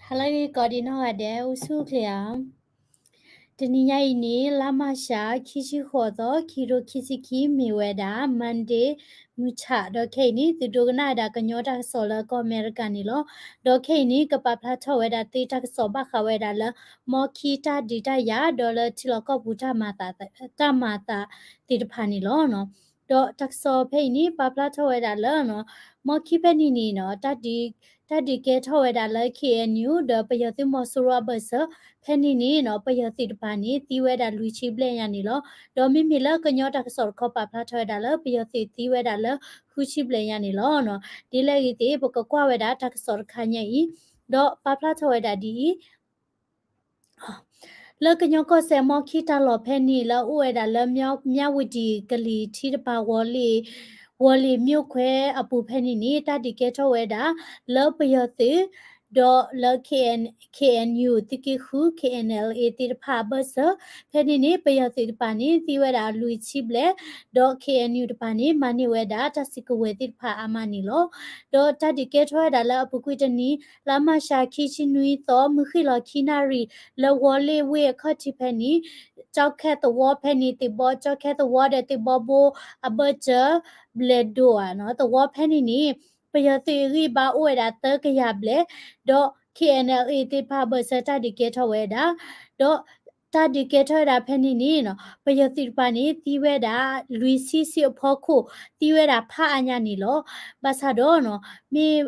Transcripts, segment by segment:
ဟါလၢဂ့ၤကိးဒံးနီၢ်ဂၤဒဲး အိၣ်ဆူၣ်အိၣ်ချ့ဧါ. တနံၤညါအံၤန့ၣ် လါမၢ်ၡး ခံဆံဃိးသီ ခံကထိခံဆံခံ မ့ၢ်ဝဲဒၣ် Monday မုၢ်ဆၣ် ဒီးခဲအံၤန့ၣ် သုဒိကနၣ်ဝဲဒၣ်ကညီတၢ်ကစီၣ်လၢကီၢ်အမဲရကၤန့ၣ်လီၤ. ဒီးခဲအံၤန့ၣ် ကပာ်ဖျါထီၣ်ဝဲဒၣ်သုတၢ်ကစီၣ်ဘၣ်ဃးဝဲဒၣ်လၢ မီခံတၢ်ဒုးတၢ်ယၤ ဒီးလၢထံလီၢ်ကီၢ်ပူၤ တၢ်မၤသးသ့ၣ်တဖၣ်န့ၣ်လီၤ. ဒီးတၢ်ကစီၣ်ဖဲအံၤန့ၣ် ပာ်ဖျါထီၣ်ဝဲဒၣ်လၢ မီခံဖဲန့ၣ်န့ၣ် တၢ်ဒုးကဲထီၣ်ဝဲဒၣ်လၢ KNU ဒီးပယီၤသုးမီၤစိရိၤအဘၢၣ်စၢၤ ဖဲန့ၣ်န့ၣ် ပယီၤသုးတပၤန့ၣ် သံဝဲဒၣ်လွံၢ်ဆံဘျဲၣ်ညါန့ၣ်လီၤ. ဒီးမ့မ့ၢ်လၢကညီတၢ်ကစီၣ်တခီ ပာ်ဖျါထီၣ်ဝဲဒၣ်လၢ ပယီၤသုးသံဝဲဒၣ်လၢ ဃုဆံဘျဲၣ်ညါန့ၣ်လီၤ. ဒ်လဲၣ်ဂ့ၤသ့ၣ် ပကကွၢ်ဝဲဒၣ်တၢ်ကစီၣ်တခါညါအံၤ ဒီးပာ်ဖျါထီၣ်ဝဲဒၣ်ဒ်အံၤ လၢကညီကီၢ်စဲၣ်မီခံတၢ်လီၢ်ဖဲန့ၣ် လၢအအိၣ်ဝဲဒၣ်လၢ မၠၣ်ဝတံၣ်ကလံၤထံတပၤ ဝီၤလ့ၤ ဝီၤလ့ၤမၠိၣ်ခွဲအပူၤဖဲန့ၣ်န့ၣ် တၢ်ဒုးကဲထီၣ်ဝဲဒၣ် လၢပယီၤသုး ဒီးလၢ KNU သုးက့ဃု KNLA သ့ၣ်တဖၣ်အဘၢၣ်စၢၤ ဖဲန့ၣ်န့ၣ် ပယီၤသုးတပၤန့ၣ် သံဝဲဒၣ်လွံၢ်ဆံဘျဲၣ် ဒီး KNU တပၤန့ၣ် မၤန့ၢ်ဝဲဒၣ်တၢ်စုကဝဲၤသ့ၣ်တဖၣ်အါမးန့ၣ်လီၤ. ဒီးတၢ်ဒုးကဲထီၣ်ဝဲဒၣ်လၢအပူၤကွံာ်တနံၤ လါမၢ်ၡး ခံဆံနွံသီ မုၢ်ဃ့ၢ်လီၤခံနၣ်ရံၣ် လၢဝီၤလ့ၤဝ့ၢ်အခီၣ်ထံးဖဲန့ၣ် ကၠီခဲသဝီဖဲန့ၣ် သ့ၣ်ဘီကၠီခဲသဝီဒီးသ့ၣ်ဘီဘိအဘၢၣ်စၢၤ ဘျဲၣ်ဒိၣ်ဧါ သဝီဖဲန့ၣ်န့ၣ် ပယီၤသုးအဂံၢ်ဘါအိၣ်ဝဲဒၣ်သၢကယၤဘျဲၣ် ဒီး KNLA သ့ၣ်တဖၣ်အဘၢၣ်စၢၤ တၢ်ဒုးကဲထီၣ်ဝဲဒၣ် ဒီးတၢ်ဒုးကဲထီၣ်ဝဲဒၣ်ဖဲန့ၣ်န့ၣ် ပယီၤသုးတပၤန့ၣ် သံဝဲဒၣ် လွံၢ်ဆံဆံအဖီခိၣ် သံဝဲဒၣ်ဖးအါညါန့ၣ်လီၤ. ဘၣ်ဆၣ်ဒီး မ့ၢ်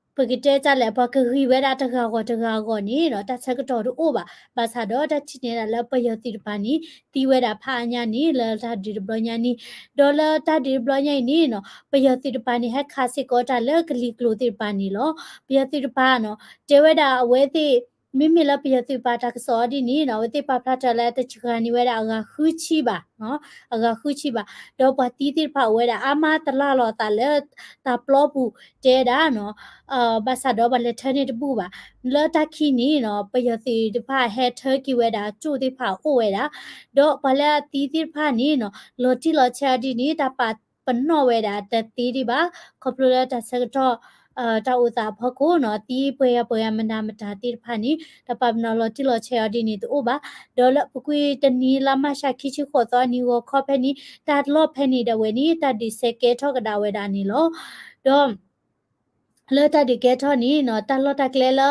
ပကတဲတၢ်လဲၣ် ပှၤကဂံၢ်ဝဲဒၣ်တဂၤဂီၢ်တဂၤဂီၢ်န့ၣ် တၢ်ဆၢကတီၢ်တအိၣ်ဘၣ်. ဘၣ်ဆၣ်ဒီးတၢ်ထံၣ်န့ၢ်ဒၣ်လၢပယီၤသုးတပၤန့ၣ် သံဝဲဒၣ်ဖးအါညါန့ၣ် လၢတၢ်ဒုးတဘျီညါန့ၣ် ဒီးလၢတၢ်ဒုးတဘျီညါအံၤန့ၣ် ပယီၤသုးတပၤန့ၣ် ဟဲခးစ့ၢ်ကီးတၢ်လၢကလံၤကျိၤသ့ၣ်တပၤန့ၣ်လီၤ. ပယီၤသုးတပၤ တဲဝဲဒၣ်အဝဲသ့ၣ် မ့မ့ၢ်လၢပယီၤသုးတပၤတၢ်ကစီၣ်အီၤဒ်န့ၣ် အဝဲသ့ၣ်ပာ်ဖျါထီၣ်လၢတစှၤန့ၢ်ဝဲဒၣ်အဂၤဃုဆံဘၣ် အဂၤဃုဆံဘၣ်. ဒီးပှၤသံသ့ၣ်တဖၣ်အိၣ်ဝဲဒၣ်အါမးတလၢ်လီၤအသးလၢတၢ်ပျီပူၤတဲဒၣ် ဘၣ်ဆၣ်ဒီးပှၤလဲၤထၢန့ၢ်တဘူၣ်ဘၣ်. လၢတၢ်ခံန့ၣ် ပယီၤသုးတဖၣ်ဟဲထၢက့ၤဝဲဒၣ်ကၠိသ့ၣ်တဖၣ်အိၣ်ဝဲဒၣ် ဒီးပှၤလၢအသံသ့ၣ်တဖၣ်န့ၣ် လီၤတံၢ်လီၤဆဲးအီၤဒ်န့ၣ် တၢ်ပာ်ပနီၣ်ဝဲဒၣ်တသ့ဒံးဘၣ် ခီဖျိလၢတၢ်ဆၢကတီၢ် တၢ်အိၣ်သးအဖီခိၣ်န့ၣ် သံပှဲၤဂၤပှဲၤဂၤမတၤမတၤသ့ၣ်တဖၣ်န့ၣ် တၢ်ပာ်ပနီၣ်လီၤတံၢ်လီၤဆဲးအီၤဒ်န့ၣ်တအိၣ်ဘၣ်. ဒီးလၢအပူၤကွံာ်တနံၤ လါမၢ်ၡး ခံဆံဃိးသီအနံၤဂီၤခီဖဲန့ၣ် တၢ်လီၢ်ဖဲန့ၣ်ဒၣ်ဝဲန့ၣ် တၢ်ဒုးစဲးကဲထီၣ်ကဒါဝဲဒၣ်န့ၣ်လီၤ. ဒီး လၢတၢ်ဒုးကဲထီၣ်န့ၣ် တၢ်လီၢ်တၢ်ကျဲလၢ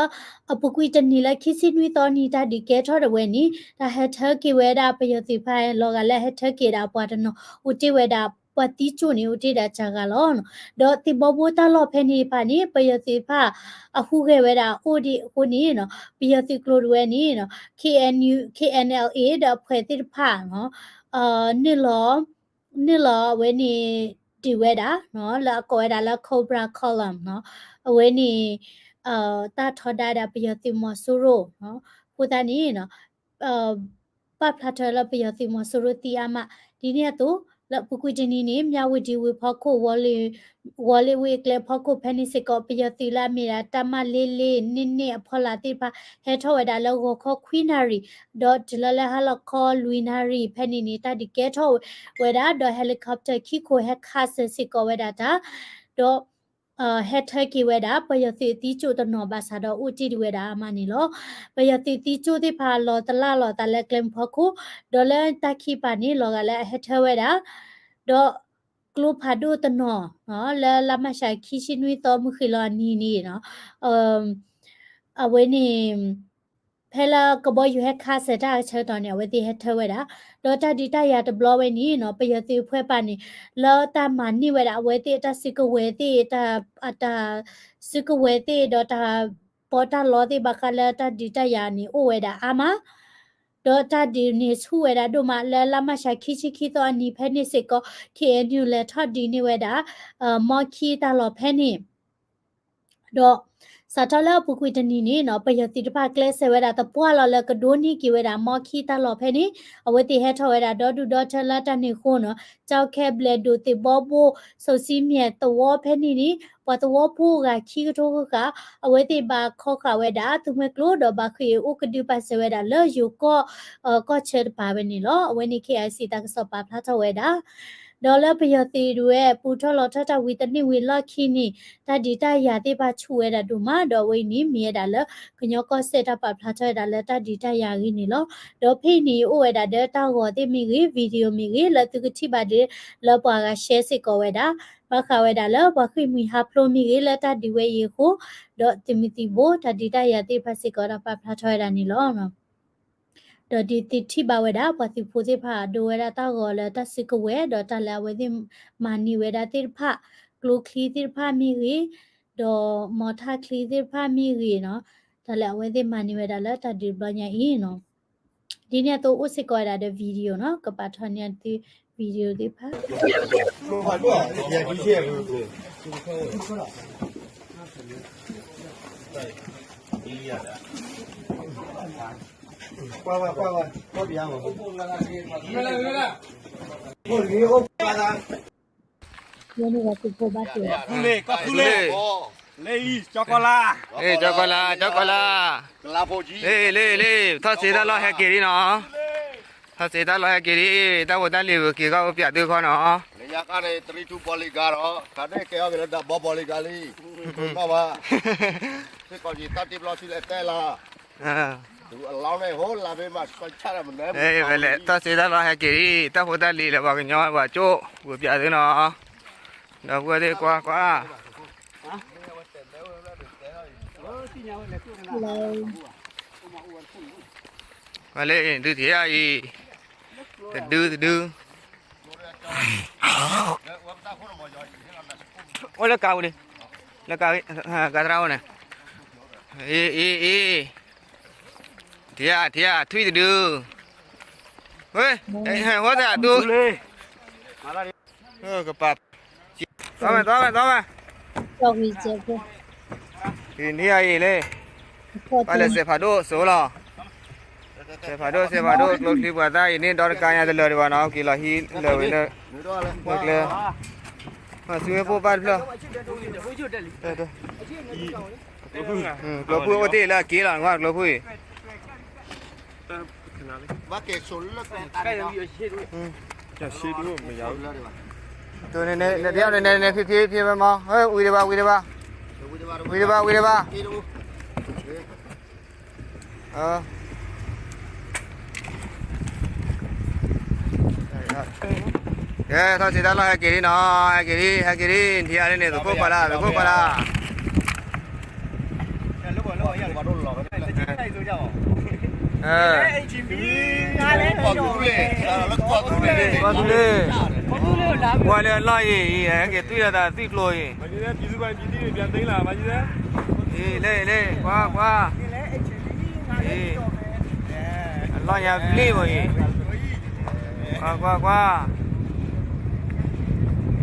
အပူၤကွံာ်တနံၤလၢခံဆံနွံသီနံၤ တၢ်ဒုးကဲထီၣ်ဒၣ်ဝဲန့ၣ် တၢ်ဟဲထၢက့ၤဝဲဒၣ်ပယီၤသုးတဖၣ် လီၤဂာ်လၢဟဲထၢက့ၤဒၣ်ပှၤတနီၤ အိၣ်တ့ၢ်ဝဲဒၣ် ပှၤသံကၠိၣ်န့ၣ် အိၣ်တ့ၢ်ဒၣ်တဂၤလီၤ. ဒီးသ့ၣ်ဘီဘိတၢ်လီၢ်ဖဲန့ၣ်တဖၣ်န့ၣ် ပယီၤသုးတဖၣ် အဟူးဂဲၤဝဲဒၣ်အိၣ်ဒံးအဃိန့ၣ် ပယီၤသုးကျိၤဒၣ်ဝဲန့ၣ် KNU KNLA ဒီးအဖှဲးသ့ၣ်တဖၣ် နုာ်လီၤ နုာ်လီၤအဝဲန့ၣ် ဒုးဝဲဒၣ် လၢအကိးဝဲဒၣ်လၢ Cobra Column အဝဲန့ၣ် တၢ်ထီဒါဒၣ်ပယီၤသုးမီၤစိရိၤ အဃိသတးန့ၣ် ပာ်ဖျါထီၣ်လၢပယီၤသုးမီၤစိရိၤသံအါမး ဒ်န့ၣ်အသိး လၢအပူၤကွံာ်တနံၤန့ၣ် မၠၣ်ဝတံၣ်ဝ့ၢ်ဖီခိၣ် ဝီၤလ့ၤဝ့ၢ်အကျဲဖီခိၣ်ဖဲန့ၣ်စ့ၢ်ကီး ပယီၤသုးလၢအမ့ၢ်ဒၣ် တပ်မ လေးလေးနှစ်နှစ် အဖီလာ်သ့ၣ်တဖၣ် ဟဲထီၣ်ဝဲဒၣ်လၢဂီၤခီခွံနၣ်ရံၣ် ဒီးတုၤလီၤလၢဟါလီၤခီလွံၢ်နၣ်ရံၣ်ဖဲန့ၣ်န့ၣ် တၢ်ဒုးကဲထီၣ်ဝဲဒၣ် ဒီး helicopter ခံခိၣ်ဟဲခးစၢၤစ့ၢ်ကီးဝဲဒၣ်တၢ် ဒီး ဟဲထၢက့ၤဝဲဒၣ် ပယီၤသုးသံကၠိၣ်တနီၤဘၣ်ဆၣ်ဒီးအိၣ်တ့ၢ်ဒံးဝဲဒၣ်အါမးန့ၣ်လီၤ. ပယီၤသုးသံကၠိၣ်သ့ၣ်တဖၣ်လီၤတလၢ်လီၤသးလၢကျဲမုၢ်ဖီခိၣ် ဒီးလၢတၢ်ခံပၤန့ၣ် လီၤဂာ်လၢအဟဲထၢဝဲဒၣ် ဒီးကျိဖးဒိၣ်တနီၤ လၢလါမၢ်ၡး ခံဆံနွံသီ မုၢ်ဃ့ၢ်လီၤအနံၤန့ၣ် အဝဲန့ၣ် ဖဲလၢကဘီယူၤဟဲခးစၢၤတၢ်အဆၢကတီၢ်န့ၣ် အဝဲသ့ၣ်ဟဲထၢဝဲဒၣ် ဒီးတၢ်ဒုးတၢ်ယၤတဘျီဝဲန့ၣ် ပယီၤသုးအဖှဲးတဖၣ်န့ၣ် လၢတၢ်မၤန့ၢ်ဝဲဒၣ် အဝဲသ့ၣ်အတၢ်စုကဝဲၤသ့ၣ် တၢ် အတၢ်စုကဝဲၤသ့ၣ်ဒီးတၢ်ပီးတၢ်လီသ့ၣ်ဘၣ်ဃးလၢတၢ်ဒုးတၢ်ယၤန့ၣ် အိၣ်ဝဲဒၣ်အါမး ဒီးတၢ်ဒုးန့ၣ်ဆူၣ်ဝဲဒၣ်ဒိၣ်မး လၢလါမၢ်ၡး ခံဆံခံသီအနံၤဖဲန့ၣ်စ့ၢ်ကီး KNU လဲၤထီၣ်ဒုးန့ၢ်ဝဲဒၣ် မီခံတၢ်လီၢ်ဖဲန့ၣ် ဒီး စးထီၣ်လၢအပူၤကွံာ်တနံၤန့ၣ် ပယီၤသုးတဖၣ်ကျဲးစၢးဝဲဒၣ်သပှၢ်လီၤလၢကဒိးန့ၢ်က့ၤဝဲဒၣ် မီခံတၢ်လီၢ်ဖဲန့ၣ် အဝဲသ့ၣ်ဟဲထီၣ်ဝဲဒၣ်ဒီဒူၣ်ဒီထၢလၢတၢ်န့ၣ်အဃိန့ၣ် ကၠီခဲဘျဲၣ်ဒိၣ်သ့ၣ်ဘီဘိ စိၤစံမၠဲၣ်သဝီဖဲန့ၣ်န့ၣ် ပှၤသဝီဖိဂၤခံကထိဃၣ်ဃၣ် အဝဲသ့ၣ်ဘၣ်ခီဃာ်ဝဲဒၣ် သူမှဲကျိဒီးဘၣ်ဃ့ၢ်အိၣ်ကဒုပာ်စၢၤဝဲဒၣ်လၢယိၤကီၢ် ကီၢ်ဆၢတပၤဝဲန့ၣ်လီၤ. အဝဲန့ၣ် KIC တၢ်ကစီၣ်ပာ်ဖျါထီၣ်ဝဲဒၣ် ဒီးလၢပယီၤသုးဒၣ်ဝဲ ပူၤထီၣ်လီၤထီၣ်တၢ်ဝံၤတနံၣ်ဝံၤလီၢ်ခံန့ၣ် တၢ်ဒုးတၢ်ယၤသ့ၣ်တဖၣ်ဆူၣ်ဝဲဒၣ်ဒိၣ်မး ဒီးအဝဲအံၤန့ၣ် မ့ၢ်ဝဲဒၣ်လၢ ကညီကီၢ်စဲၣ်တၢ်ပာ်ဖျါထီၣ်ဝဲဒၣ်လၢတၢ်ဒုးတၢ်ယၤအဂ့ၢ်န့ၣ်လီၤ. ဒီးဖဲအံၤန့ၣ် အိၣ်ဝဲဒၣ်ဒီးတၢ်ဂီၤသ့ၣ်မ့ၢ်ဂ့ၤ video မ့ၢ်ဂ့ၤ လၢသုကထံၣ်ဘၣ်ဒီး လၢပှၤဂၤ share စ့ၢ်ကီးဝဲဒၣ် ဘၣ်ဃးဝဲဒၣ်လၢပှၤဃ့ၢ်မှံဟးဖျိးမ့ၢ်ဂ့ၤ လၢတၢ်ဒုးဝဲအံၤအဃိ ဒီးသုးမုၢ်သံၣ်ဘိ တၢ်ဒုးတၢ်ယၤသ့ၣ်တဖၣ်စ့ၢ်ကီး တၢ်ပာ်ဖျါထီၣ်ဝဲဒၣ်န့ၣ်လီၤ. ဒီးဒ်သုထံၣ်ဘၣ်ဝဲဒၣ် ပှၤသုးဖိသ့ၣ်တဖၣ် ဒိးဝဲဒၣ်တၢ်ဂီၤလၢတၢ်စုကဝဲၤ ဒီးတၢ်လၢအဝဲသ့ၣ်မၤန့ၢ်ဝဲဒၣ်သ့ၣ်တဖၣ် ကျိချံသ့ၣ်တဖၣ်မ့ၢ်ဂ့ၤ, ဒီးမီထၣ်ချံသ့ၣ်တဖၣ်မ့ၢ်ဂ့ၤနီၤ, တၢ်လၢအဝဲသ့ၣ်မၤန့ၢ်ဝဲဒၣ်လၢတၢ်ဒုးတဘျီညါအံၤနီၤ. ဒ်န့ၣ်အသိးအိၣ်စ့ၢ်ကီးဝဲဒၣ်ဒီး video နီၤ, ကပာ်ထီၣ်န့ၢ်သု video သ့ၣ်တဖၣ် လၢန့ၣ်ဝဲသုးဖိဘၣ်တ့ၢ် ကီၢ်သူလ့ၤ ကီၢ်သူလ့ၤ လၢအံၤ ကၠီကီၢ်လါ လၢကၠီကီၢ်လါ ကၠီကီၢ်လါ လၢ လၢ လၢ ထီၣ်စ့တၢ်လီၢ်ဟဲက့ၤလံနီၤ, ထီၣ်စ့တၢ်လီၢ်ဟဲက့ၤလံ, တၢ်ဖိတၢ်လံၤပက့ၤကီၢ်ပၠးသုခီနီၤ, လၢညါခါန့ၣ် တရံးထူဘီလံၤဂၤဒီး ခါန့ၣ်ကဲအီၤက့ၤလၢဒၣ်ဘီဘီလံၤဂၤလံ, ဘၣ် စ့ၢ်ကီးယတၢ်တ့ဘျီဆူလဲၤတဲလီၤ အလီၢ်န့ၣ် ဟိလါမ့ၢ်မၤဆါဆါမနုၤ ဝဲလဲၣ် ထီၣ်စ့တၢ်လီၢ်ဟဲက့ၤလံ, တၢ်ဖိတၢ်လံၤလၢပှၤကညီပှၤကၠိ ပကပၠးသုနီၤ, ဒီပုၢ်ဝဲၢ်သ့ၣ်ကွၢ်ကွၢ်, ဝဲလၢဒုးထံၣ်အံၤ, တဒုတဒု အိၣ်လၢကါပူၤလံ, လၢကါ, ကါသရၣ်အိၣ်န့ၣ်, အံၤ အံၤ အံၤ, ထံၣ်ဧါ ထံၣ်ဧါ ထွံၣ်တဒု, ဝဲ, ဝဲသးတူ, ကပာ်, သွားမယ် သွားမယ် သွားမယ်, ကနံၤအံၤလၢ, ပာ်လၢစဲးဖးဒိၣ်စိလီၤ, စဲးဖးဒိၣ် စဲးဖးဒိၣ် ကျိချံပှၤသၣ်အံၤန့ၣ် ဒီတကါညါတလၢာ်ဒံးဘၣ်နီၤ, က့ၤလီၤဟံးလၢာ်ဝဲလၢ, ကျဲ, မၤစုဝဲဖိဘၣ်တဖျၢၣ်, ကျိဖုၣ်အိၣ်တ့ၢ်လၢအက့ၤလီၤ နကွၢ်ကျိဖုၣ်အံၤ နတယောက်နည်းနည်းနည်းဖြည်းဖြည်းဖြည်းပဲမီၤ, ဝံၤတဘၣ် ဝံၤတဘၣ်, ဝံၤတဘၣ် ဝံၤတဘၣ်, ကဲ ထီၣ်စ့တၢ်လီၢ်ဟဲက့ၤလံနီၤ, ဟဲက့ၤလံ ဟဲက့ၤလံ, ထံၣ်အါလံန့ၣ် သကိးပှၤလၢ် သကိးပှၤလၢ် ကီၢ်သူလ့ၤ, ကွၢ်လၢအလီၢ်အံၤ အံၤ ဟဲက့ၤသွံၣ်လီၤသးသွံၣ်ကျိအံၤ, အံၤ လ့ၣ် လ့ၣ် ကွၢ် ကွၢ်, အံၤ, အလီၢ်ညါဘျ့ၣ်ဘၣ်အံၤ, ကွၢ် ကွၢ် ကွၢ်,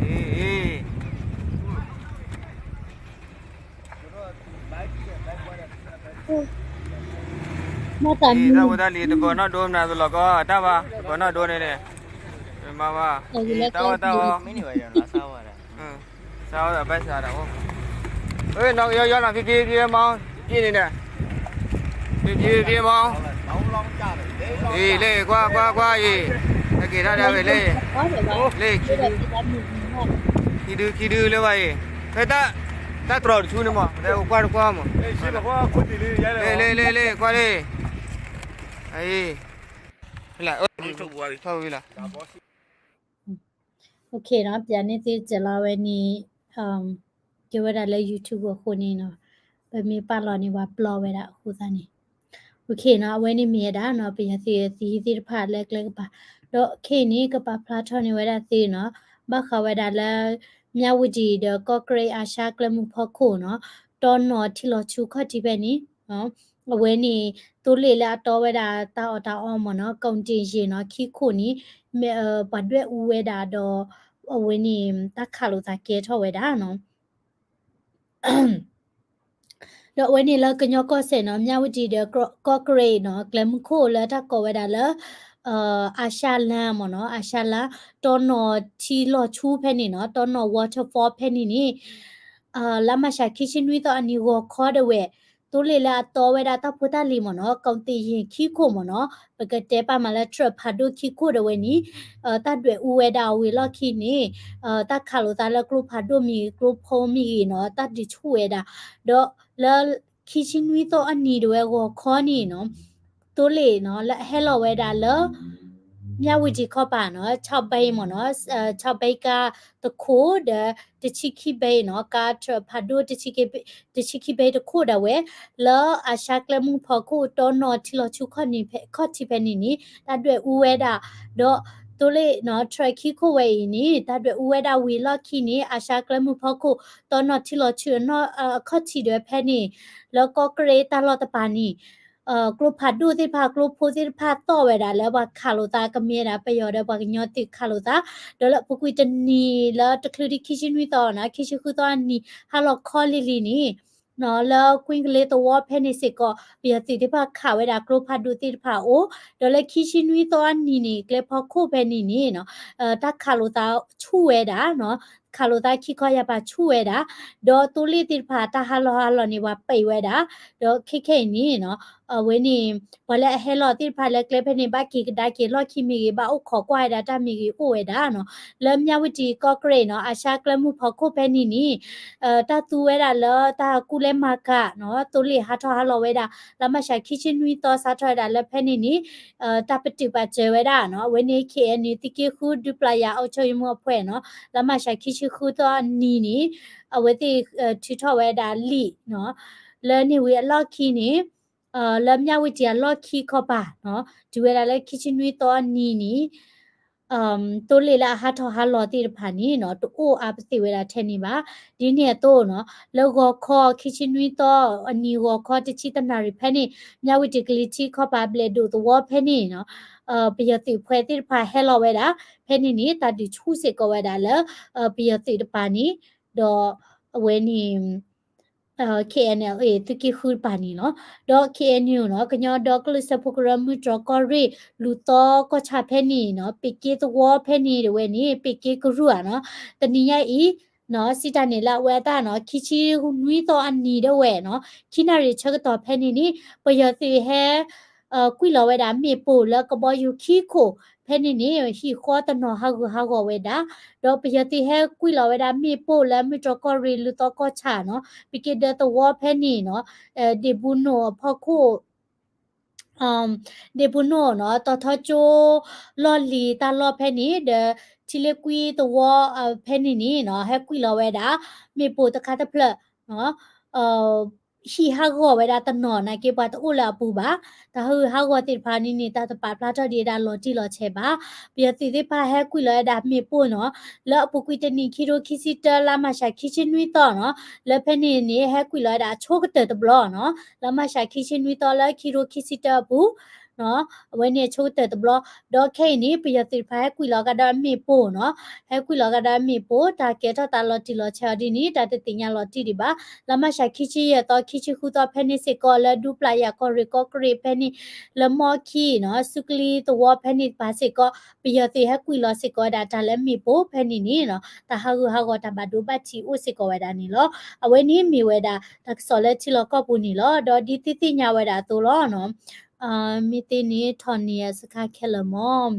အံၤ အံၤ မ့ၢ်တၢ်မံၤ တၢ်ဖိတၢ်လံၤ တဘၢၣ်နီၣ်ဒိမနုၤသလီၤကီတၢ်ဘၣ် တဘၢၣ်နီၣ်ဒိန့ၣ်န့ၣ်, မၤဘၣ်, တၢ်အီၣ်တၢ်အီ, စးဝဲဒၣ်ဘၣ်စးဒၣ်အိၣ်, နီၢ်ကယီယီနီၤ ဖံဖံဖံမီၤ, ဖံန့ၣ်န့ၣ်, ဖံဖံဖံမီၤ, အံၤ လ့ၣ် ကွၢ် ကွၢ် ကွၢ်အံၤ, ဟဲက့ၤထီၣ်ဒၣ်ဝဲလ့ၣ်, လ့ၣ် ခံဒု ခံဒုလၢဘၣ်အံၤ, ဖဲတၢ် တၢ်တြီၤတဆူန့ၣ်မး လၢကွၢ်တကွၢ်မး, လ့ၣ် လ့ၣ် လ့ၣ် လ့ၣ် ကွၢ်လ့ၣ်, အံၤ, ထီၣ်ဝံၤလီၤ, OK နီၤ, ပျးန့ၢ်သုတစဲးလီၤဝဲန့ၣ်, ကဲဝဲဒၣ်လၢ YouTube အဃိန့ၣ်နီၤ, ပမ့ၢ်ပာ်လီၤန့ၣ် ပှၤပျီဝဲဒၣ်အဃိသတးန့ၣ်, OK နီၤ, အဝဲန့ၣ်မ့ၢ်ဝဲဒၣ်နီၤ, ပယီၤသုးသံသ့ၣ်တဖၣ်လၢကျဲကပၤ, ဒီးခဲအံၤန့ၣ် ကပာ်ဖျါထီၣ်န့ၢ်ဝဲဒၣ်သုနီၤ, ဘၣ်ဃးဝဲဒၣ်လၢ မြဝတီ ဒီး ကော့ကရိတ် အာရှကျဲမုၢ်ဖီခိၣ်နီၤ, တီနီၢ်ထံလီၤဆူခီၣ်ထံးဖဲန့ၣ် အဝဲန့ၣ် သိလ့ၣ်လၢအတီဝဲဒၣ်တၢ်အီၣ်တၢ်အီမ့ၢ်နီၤ, ကီၣ်တ့ၢ်ယ့ၢ်နီၤ, ခံခိၣ်န့ၣ် ပှၤဒွဲၣ်အူဝဲဒၣ်ဒီး အဝဲန့ၣ် တၢ်ခးလိာ်သးကဲထီၣ်ဝဲဒၣ်နီၤ. ဒီးအဝဲန့ၣ်လၢကညီကီၢ်စဲၣ်နီၤ, မြဝတီ ဒီး ကော့ကရိတ် နီၤ, ကျဲမုၢ်ခိၣ်လၢတၢ်ကိးဝဲဒၣ်လၢ အာရှလမ်းမ့ၢ်နီၤ, အာရှလမ်း တီနီၢ်ထံလီၤဆူဖဲန့ၣ်နီၤ, တီနီၢ် waterfall ဖဲန့ၣ်န့ၣ် လါမၢ်ၡးခံဆံနွံသီအနံၤဂီၤခီဒၣ်ဝဲ သိလ့ၣ်လၢအတီဝဲဒၣ်တၢ်ဖိတၢ်လံၤမ့ၢ်နီၤ ကီၢ်သ့ၣ်ယ့ၣ်ခံခိၣ်မ့ၢ်နီၤ ပကတဲပာ်မးလၢ truck ဖးဒိၣ်ခံခိၣ်ဒၣ်ဝဲန့ၣ် တၢ်ဒွဲၣ်အူဝဲဒၣ်အဝံၤလီၢ်ခံန့ၣ် တၢ်ခးလိာ်သးလၢကျိဖးဒိၣ်မ့ၢ်ဂ့ၤ ကျိဖိမ့ၢ်ဂ့ၤနီၤ တၢ်ဒုးဆူၣ်ဝဲဒၣ် ဒီးလၢခံဆံနွံသီအနံၤဒၣ်ဝဲဂီၤခီန့ၣ်နီၤ သိလ့ၣ်နီၤ လၢအဟဲလီၤဝဲဒၣ်လၢ မြဝတီခီပၤနီၤ ခြောက်ဘီးမ့ၢ်နီၤ ခြောက်ဘီးကါတခိၣ်ဒီး တဆံခံဘီးနီၤ ကါ truck ဖးဒိၣ် တဆံခံဘီးတခိၣ်ဒၣ်ဝဲ လၢအၡါကျဲမုၢ်ဖီခိၣ် တီနီၤထံလီၤဆူၣ်ခီၣ်ထံးဖဲန့ၣ်န့ၣ် တၢ်ဒွဲၣ်အူဝဲဒၣ် ဒီးသိလ့ၣ်နီၤ truck ခံခိၣ်ဝဲအံၤန့ၣ် တၢ်ဒွဲၣ်အူဝဲဒၣ်ဝံၤလီၢ်ခံန့ၣ် အၡါကျဲမုၢ်ဖီခိၣ် တီနီၤထံလီၤဆူၣ်အခီၣ်ထံးဒၣ်ဝဲဖဲန့ၣ် လၢကီၢ်ကရ့ၣ်တၢ်လီၢ်တပၤန့ၣ် ကျိဖးဒိၣ်သ့ၣ်တဖၣ် ကျိဖိသ့ၣ်တဖၣ်သီၣ်ဝဲဒၣ်လၢပှၤခးလိာ်သးကမ့ၢ်ဒၣ် ပယီၤဒီးပှၤကညီသုးခးလိာ်သး ဒီးလၢအပူၤကွံာ်တနံၤလၢတချုးဒံးခံဆံနွံသီနီၤ ခံဆံဃုသီအနံၤ ဟါလီၤခီလံၤလံၤန့ၣ် လၢကွ့ကလ့သဝီဖဲန့ၣ်စ့ၢ်ကီး ပယီၤသုးသ့ၣ်တဖၣ်ခးဝဲဒၣ်ကျိဖးဒိၣ်သ့ၣ်တဖၣ်အိၣ် ဒီးလၢခံဆံနွံသီအနံၤန့ၣ် ကျဲဖီခိၣ်ဖဲန့ၣ်န့ၣ် တၢ်ခးလိာ်သးဆူၣ်ဝဲဒၣ် ခးလိာ်သးခံခီယၢ်ပၤဆူၣ်ဝဲဒၣ် ဒီးသိလ့ၣ်သ့ၣ်တဖၣ်တၢ်ဟးလီၤဟးလီၤန့ၣ် ပှၤပံးဝဲဒၣ် ဒီးခဲခဲအံၤန့ၣ် အဝဲန့ၣ် ပှၤလၢအဟဲလီၤသ့ၣ်တဖၣ်လၢကျဲဖဲန့ၣ် ဘၣ်က့ၤကဒါက့ၤလီၢ်ခံမ့ၢ်ဂ့ၤ ဘၣ်အိၣ်ခိးကွၢ်ဝဲဒၣ်တၢ်မ့ၢ်ဂ့ၤအိၣ်ဝဲဒၣ်နီၤ လၢမြဝတီကီၢ်ကရ့ၣ်နီၤ အၡါကျဲမုၢ်ဖီခိၣ်ဖဲန့ၣ်န့ၣ် တၢ်သူဝဲဒၣ်လၢတၢ်ကူၣ်လဲၤမၤကၤနီၤ သိလ့ၣ်ဟးထီၣ်ဟးလီၤဝဲဒၣ် လါမၢ်ၡးခံဆံနွံသီ စးထီၣ်ဝဲဒၣ်လၢဖဲန့ၣ်န့ၣ် တၢ်ပတုာ်ပာ်စၢၤဝဲဒၣ်နီၤ အဝဲန့ၣ် ခ့ၣ်အဲၣ်ယူၣ် သုးက့ဃု ဒူပျၢ်ယၤ အုပ်ချုပ်ရေးမှူးအဖွဲ့နီၤ လါမၢ်ၡးခံဆံဃုသီအနံၤန့ၣ် အဝဲသ့ၣ်ထုးထီၣ်ဝဲဒၣ်လံာ်နီၤ လၢန့ၣ်ဝံၤအလီၢ်ခံန့ၣ် လၢမြဝတီအလီၢ်ခံခီပၤနီၤ တုၤဝဲဒၣ်လၢခံဆံနွံသီအနံၤန့ၣ် သိလ့ၣ်လၢအဟးထီၣ်ဟးလီၤသ့ၣ်တဖၣ်န့ၣ်နီၤ တအိၣ်အါပသ့ၣ်ဝဲဒၣ်ထဲန့ၣ်ဘၣ်. ဒ်န့ၣ်အသိးနီၤ လၢဂီၤခီခံဆံနွံသီအနံၤ ဂီၤခီတဆံတနၣ်ရံၣ်ဖဲန့ၣ် မြဝတီကလံၤထံးခီပၤ ဘျဲၣ်ဒိၣ်သဝီဖဲန့ၣ်နီၤ ပယီၤသုးဖှဲသ့ၣ်တဖၣ်ဟဲလီၤဝဲဒၣ် ဖဲန့ၣ်န့ၣ် တၢ်ဒုးဆူၣ်စ့ၢ်ကီးဝဲဒၣ်လၢ ပယီၤသုးတပၤန့ၣ် ဒီးအဝဲန့ၣ် KNLA သုးက့ဃုတပၤန့ၣ်လီၤ. ဒီး KNU နီၤ ကညီဒီကလုာ်စၢဖှိၣ်ကရၢ မုၢ်တြီၢ်ကီၢ်ရ့ၣ် လူၤသီကီၢ်ဆၣ်ဖဲန့ၣ်နီၤ ပ့းက့သဝီဖဲန့ၣ်ဒၣ်ဝဲန့ၣ် ပ့းက့ကရူၢ်ဧါနီၤ တနံၤညါအံၤ စံးတၢ်န့ၣ်လၢအဝဲအတၢ်နီၤ ခံဆံနွံသီအနံၤဒၣ်ဝဲနီၤ ခံနၣ်ရံၣ်ဆၢကတီၢ်ဖဲန့ၣ်န့ၣ် ပယီၤသုးဟဲ ကွံာ်လီၤဝဲဒၣ်မ့ၣ်ပိၢ်လၢကဘီယူၤခံခိၣ် ဖဲန့ၣ်န့ၣ် ဟံၣ်ဃီတနီၤဟးဂူာ်ဟးဂီၤဝဲဒၣ် ဒီးပယီၤသုးဟဲကွံာ်လီၤဝဲဒၣ်မ့ၣ်ပိၢ်လၢမုၢ်တြီၢ်ကီၢ်ရ့ၣ် လူၤသီကီၢ်ဆၣ်နီၤ ပက့ဒၢသဝီဖဲန့ၣ်နီၤ ဒ့ၣ်ဘူနိၣ်အဖီခိၣ် ဒ့ၣ်ဘူနိၣ်နီၤ တီၤထီကၠိလီၢ်လံၤတၢ်လီၢ်ဖဲန့ၣ် ဒီးထံလ့ကွံသဝီဖဲန့ၣ်န့ၣ်နီၤ ဟဲကွံာ်လီၤဝဲဒၣ် မ့ၣ်ပိၢ်တခါတဖျၢၣ်နီၤ ဟံၣ်ဟးဂီၤဝဲဒၣ်တနီၤ နာ်က့ပှၤတအိၣ်လၢအပူၤဘၣ်. တၢ်ဟးဂူာ်ဟးဂီၤသ့ၣ်တဖၣ်န့ၣ်န့ၣ် တၢ်တပာ်ဖျါထီၣ်ဒံးဝဲဒၣ်လီၤတံၢ်လီၤဆဲးဘၣ်. ပယီၤသုးသ့ၣ်တဖၣ်ဟဲကွံာ်လီၤဝဲဒၣ်မ့ၣ်ပိၢ်နီၤ လၢအပူၤကွံာ်တနံၣ် ခံထိခံဆံတၢ လါမၢ်ၡးခံဆံနွံသီနီၤ လၢဖဲန့ၣ်န့ၣ် ဟဲကွံာ်လီၤဝဲဒၣ်အဆိကတၢၢ်တဘျီနီၤ လါမၢ်ၡးခံဆံနွံသီလၢခံထိခံဆံတၢအပူၤ အဝဲန့ၣ်အဆိကတၢၢ်တဘျီ ဒီးခဲအံၤန့ၣ် ပယီၤသုးတဖၣ်ဟဲကွံာ်လီၤကဒီးမ့ၣ်ပိၢ်နီၤ ဟဲကွံာ်လီၤကဒီးမ့ၣ်ပိၢ် တၢ်ကဲထီၣ်သးလီၤတံၢ်လီၤဆဲးအီၤဒ်န့ၣ် တၢ်တသ့ၣ်ညါလီၤတံၢ်ဒံးဘၣ်. လါမၢ်ၡးခံဆံယဲၢ်သီ ခံဆံဃုသီဖဲန့ၣ်စ့ၢ်ကီး လၢဒူပျၢ်ယၤကီၢ်ရ့ၣ်ကီၢ်ကရ့ၣ်ဖဲန့ၣ် လၢမီၢ်ခံနီၤ စူကလံသဝီဖဲန့ၣ်တပၤစ့ၢ်ကီး ပယီၤသုးဟဲကွံာ်လီၤစ့ၢ်ကီးဝဲဒၣ်တၢ်လၢမ့ၣ်ပိၢ်ဖဲန့ၣ်န့ၣ်နီၤ တၢ်ဟးဂူာ်ဟးဂီၤတၢ်ဘၣ်ဒိဘၣ်ထံးအိၣ်စ့ၢ်ကီးဝဲဒၣ်န့ၣ်လီၤ. အဝဲန့ၣ်မ့ၢ်ဝဲဒၣ် တၢ်ကစီၣ်လၢထံလီၢ်ကီၢ်ပူၤန့ၣ်လီၤ. ဒီးဒ်သုသ့ၣ်ညါဝဲဒၣ်အသိးလီၤနီၤ မ့ၢ်သ့န့ၣ် ထီၣ်န့ၢ်စခါခဲလၢာ်မီၢ်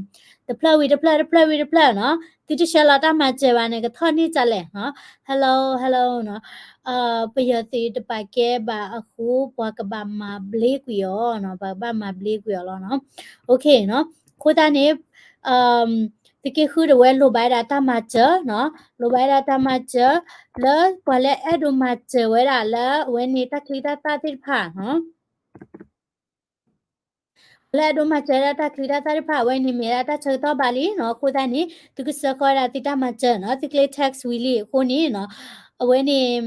တဖျၢၣ်ဝံၤတဖျၢၣ် တဖျၢၣ်ဝံၤတဖျၢၣ်နီၤ သုတဆှၢလီၤတၢ်မၤစၢၤဘၣ်န့ၣ် ကထီၣ်န့ၢ်ဒ်လဲၣ်နီၤ hello hello နီၤ ပယီၤသုးတပာ်ကဲဘၣ်အဃိ ပှၤကဘၣ်မၤဘျ့ကွံာ်အီၤနီၤ ပှၤကဘၣ်မၤဘျ့ကွံာ်အီၤလီၤနီၤ okay နီၤ အဃိသတးန့ၣ် သုးက့ဃုဒၣ်ဝဲလိၣ်ဘၣ်ဝဲဒၣ်တၢ်မၤစၢၤနီၤ လိၣ်ဘၣ်ဝဲဒၣ်တၢ်မၤစၢၤ လၢပှၤလၢအဲၣ်ဒိးမၤစၢၤဝဲဒၣ်လၢအဝဲန့ၣ်တၢ်ချံတၢ်သၣ်သ့ၣ်တဖၣ်နီၤ လၢအဲၣ်ဒိးမၤစၢၤဝဲဒၣ်တၢ်ချံတၢ်သၣ်သ့ၣ်တဖၣ် အဝဲန့ၣ်မ့ၢ်ဝဲဒၣ်တၢ်ဆၢကတီၢ်ဘၣ်လံနီၤ အဃိသတးန့ၣ် သုကစၢဃီဝဲဒၣ်သုတၢ်မၤစၢၤနီၤ သုကျဲ text ဝံၤလံအဃိန့ၣ်နီၤ အဝဲန့ၣ်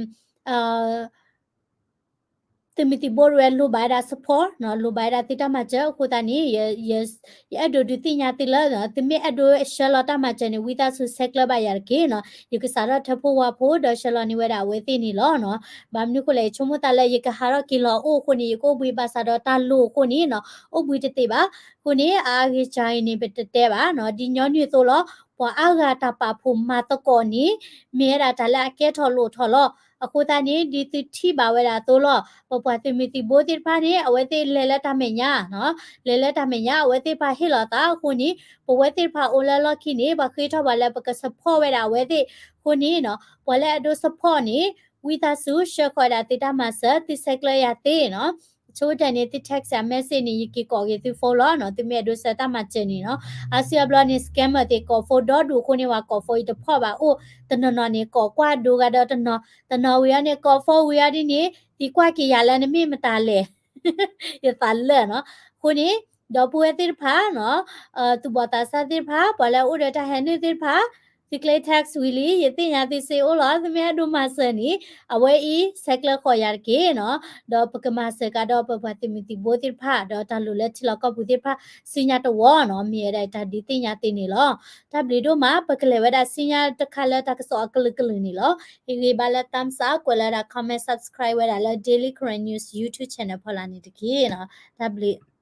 သုးမုၢ်သံၣ်ဘိဒၣ်ဝဲလိၣ်ဘၣ်ဝဲဒၣ် support နီၤ လိၣ်ဘၣ်ဝဲဒၣ်သုတၢ်မၤစၢၤ အဃိသတးန့ၣ် ယအဲၣ်ဒိးဒုးသ့ၣ်ညါသုလၢ သုမ့ၢ်အဲၣ်ဒိးဆှၢလီၤတၢ်မၤစၢၤန့ၣ် ဝံသးစူၤဆဲးကျၢဘၣ်ယၤတက့ၢ်နီၤ ယကစးထီၣ်ထၢဖှိၣ်ဝါဖှိၣ် ဒီးဆှၢလီၤန့ၢ်ဝဲဒၣ်အဝဲသ့ၣ်န့ၣ်လီၤနီၤ ဘၣ်မနုၤအဃိလဲၣ် ယဆိကမိၣ်သးလၢယကဟးထီၣ်က့ၤလီၤအိၣ်အဃိန့ၣ် ယကအိၣ်ဘှံးဘၣ်ဆၣ်ဒီးတၢ်လိၣ်အဃိန့ၣ်နီၤ အိၣ်ဘှံးတသ့ဘၣ် အဃိန့ၣ် အအဂ့ၢ်စ့ၢ်ကီးအံၤန့ၣ် ပတတဲဘၣ်နီၤ ဒ်ညီနုၢ်အသိးလီၤ ပှၤအါဂၤတၢ်ပာ်ဖှိၣ်မၤသကိးန့ၣ် မ့ၢ်ဝဲဒၣ်တၢ်လၢအကဲထီၣ်လိၣ်ထီၣ်လီၤ အဃိသတးန့ၣ် ဒ်သုထံၣ်ဘၣ်ဝဲဒၣ်အသိးလီၤ. ပပှၤသုးမုၢ်သံၣ်ဘိသ့ၣ်တဖၣ်န့ၣ် အဝဲသ့ၣ်လဲၤလၢတၢ်မဲာ်ညါ, လဲၤလၢတၢ်မဲာ်ညါ အဝဲသ့ၣ်တဖၣ်ဟ့ၣ်လီၤသးအဃိန့ၣ် ပဝဲသ့ၣ်တဖၣ်အိၣ်လၢလီၢ်ခံန့ၣ် ပှၤဃ့ထီၣ်ပှၤလၢပက support ဝဲဒၣ်အဝဲသ့ၣ်အဃိန့ၣ် ပှၤလၢအဒိ support န့ၣ် ဝံသးစူၤ ဆှၢဃီၤဝဲဒၣ်သုတၢ်မၤစၢၤ, သုဆဲးကျၢယၤသ့နီၤ. ဆိကတၢၢ်န့ၣ် သု text ယၤ message န့ၣ် ယက့ၤကိးက့ၤသု phone လီၤနီၤ. သုမ့ၢ်အဲၣ်ဒိးစၢၤတၢ်မၤစၢၤန့ၣ်နီၤ. အါစုအါဘျီန့ၣ် scammer သ့ၣ်ကိး phone ဒီဒူၣ်အဃိန့ၣ် ပှၤကိး phone ယတဖီၣ်ဘၣ်အိၣ်, တနီၤနီၤန့ၣ် ကိးကွၢ်ဒိဂၤဒီးတနီၤ, တနီၤဝံၤအီၤန့ၣ် ကိး phone ဝံၤအီၤဒ်န့ၣ် သံကွၢ်က့ၤယၤလၢနမ့ၢ်မတၤလဲၣ် ယသးလၢာ်နီၤ. အဃိန့ၣ် ဒီပုၢ်ဝဲၢ်သ့ၣ်တဖၣ်နီၤ, သူၣ်ဘီၣ်သးစၢ်သ့ၣ်တဖၣ် ပှၤလၢအအိၣ်ဒီးတၢ်ဟဲနုာ်သ့ၣ်တဖၣ် သုကျဲ text ဝံၤလံ ယသ့ၣ်ညါသုစ့အိၣ်လီၤ. သုမ့ၢ်အဲၣ်ဒိးမၤစၢၤန့ၣ် အဝဲအံၤ ဆဲးကျၢဃီၤယၤတက့ၢ်နီၤ. ဒီးပကမၤစၢၤကဒီးပပှၤသုးမုၢ်သံၣ်ဘိသ့ၣ်တဖၣ် ဒီးတၢ်လိၣ်လၢထံလီၢ်ကီၢ်ပူၤသ့ၣ်တဖၣ် ဆူညါတဝီနီၤ. မ့ၢ်ဝဲဒၣ်တၢ်ဒုးသ့ၣ်ညါသ့န့ၣ်လီၤ. တၢ်ဘျုးဒိၣ်မး ပကလဲၤဝဲဒၣ်ဆူညါတခါလၢတၢ်ကစီၣ်အကလုာ်ကလုာ်န့ၣ်လီၤ. ဟ့ၣ်ဂံၢ်ဘါလၢ thumbs up ကွဲးလၢဒၣ် comment subscribe ဝဲဒၣ်လၢ Daily Karen News YouTube channel ဖီလာ်န့ၣ်တက့ၢ်နီၤ. တၢ်ဘျုး